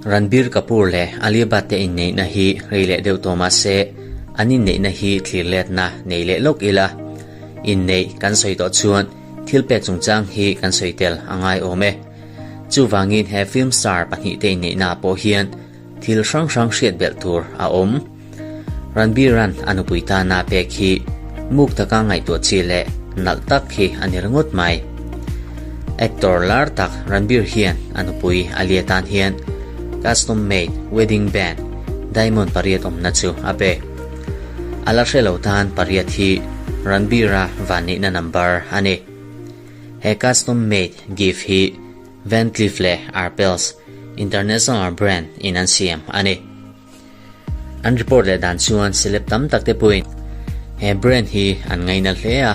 Ranbir Kapoor leh Alia Bhatt te inneihna hi rei leh deuh tawh mah se, an inneihna hi thlir letna nei leh lawk ila. Inneih kan sawi tawh chuan thil pek chungchang hi kan sawi tel a ngai awm e. Chuvangin he film star pahnihte inneihnaah pawh hian thil hrang hrang hriat belh tur a awm. Ranbir-a'n a nupui tana pek hi muk taka ngaihtuah chi leh nalh tak hi a ni ringawt mai. Actor lar tak Ranbir hian a nupui Alia tan hian custom made wedding band diamond pariat awmna chu a pe. A la hre lo tan pariat hi Ranbir-a vanneihna number a ni. He custom made gift hi Van Cleef leh Arpels international brand in an siam a ni. An report leh dan chuan celeb tam tak te pawhin he brand hi an ngaina hle a,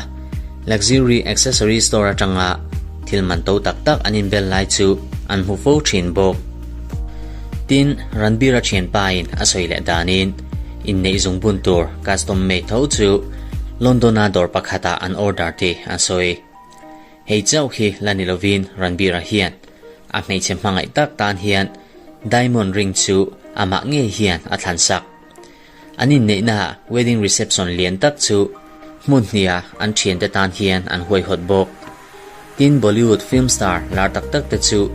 luxury accessory store atanga thil man to tak tak an inbel lai chu an hmu fo thin bawk. Tin, Ranbir-a thianpa in a sawi leh danin inneih zungbun tur custom made tho chu London-a dawr pakhatah an order tih a sawi. Hei chauh hi la ni lovin Ranbir-a hian a hmeichhe hmangaih tak tan hian diamond ring chu amah ngei hian a thlan sak. An inneihnaah wedding reception lian tak chu hmun hniha an thiante tan hian an huaihawt bawk. Tin, Bollywood film star lar tak tak te chu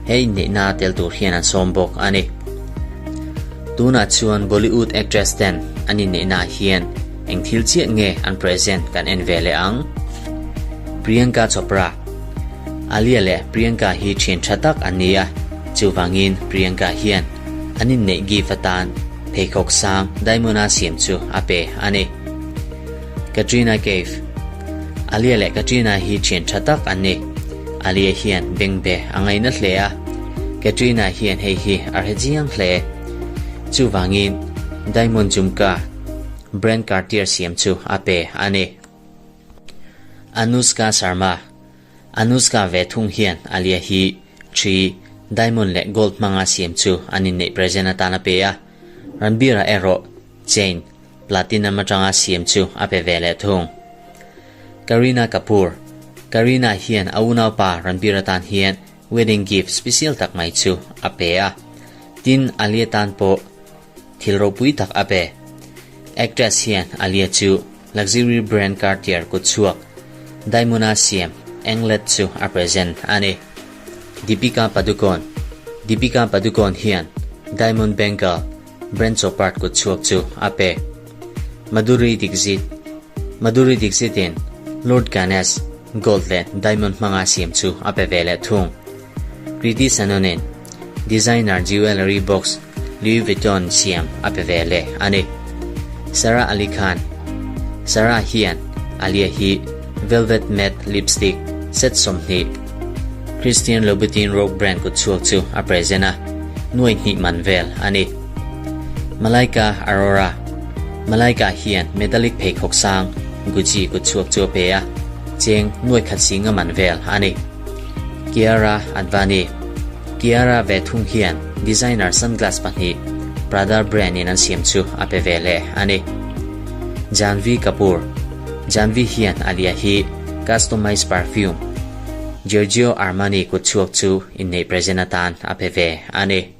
he inneihnaa tel tur hian an sawm bawk a ni. Tunah chuan Bollywood actress ten an inneihnaah hian eng thil chiah nge an present kan en ve leh ang. Priyanka Chopra, Alia leh Priyanka hi thian tha tak an ni a, chuvangin Priyanka hian an inneih gift atan pheikhawk sang diamond-a siam chu a pe a ni. Katrina Kaif, Alia leh Katrina hi thian tha tak an ni. Alia hian bengbe a ngaina hle a, Katrina hian hei hi a hre chiang hle. Chuvangin diamond jhumka brand Cartier siam chu a pe a ni. Anushka Sharma, Anushka ve thung hian Alia hi thi, diamond leh gold hmanga siam chu an inneih present atan a pe a, Ranbir-a erawh chain, platinum atanga siam chu a pe ve leh thung. Kareena Kapoor, Kareena hian a unaupa Ranbir atan hian wedding gift special tak mai chu a pe a, tin Alia tan pawh Thil ropui tak a pe. Actress hian Alia chu luxury brand Cartier kutchhuak Diamond-a siam anklet chu a present a ni. Deepika Padukone Deepika Padukone hian Diamond Bangle brand Chopard kutchhuak chu a pe. Madhuri Dixit Madhuri Dixit-in Lord Ganesh gold leh diamond hmanga siam chu a pe ve leh thung. Kriti Sanon-in designer jewellery box Louis Vuitton siam a pe ve leh a ni. Sara Ali Khan Sara hian Alia hi Velvet Matte Lipstick set 20 Christian Louboutin Rogue brand kut chhuak chu a present a, nuai hnih man vel a ni. Malaika Arora Malaika hian metallic pheikhawk sang Gucci kut chhuak chu a pe a, cheng nuai khat singa man vel a ni. Kiara Advani Kiara ve thung hian designer sunglass pahnih Prada brand in an siam chu a pe ve leh a ni. Janhvi Kapoor Janhvi hian Alia hi customized perfume Giorgio Armani kutchhuak chu inneih present atan a pe ve a ni.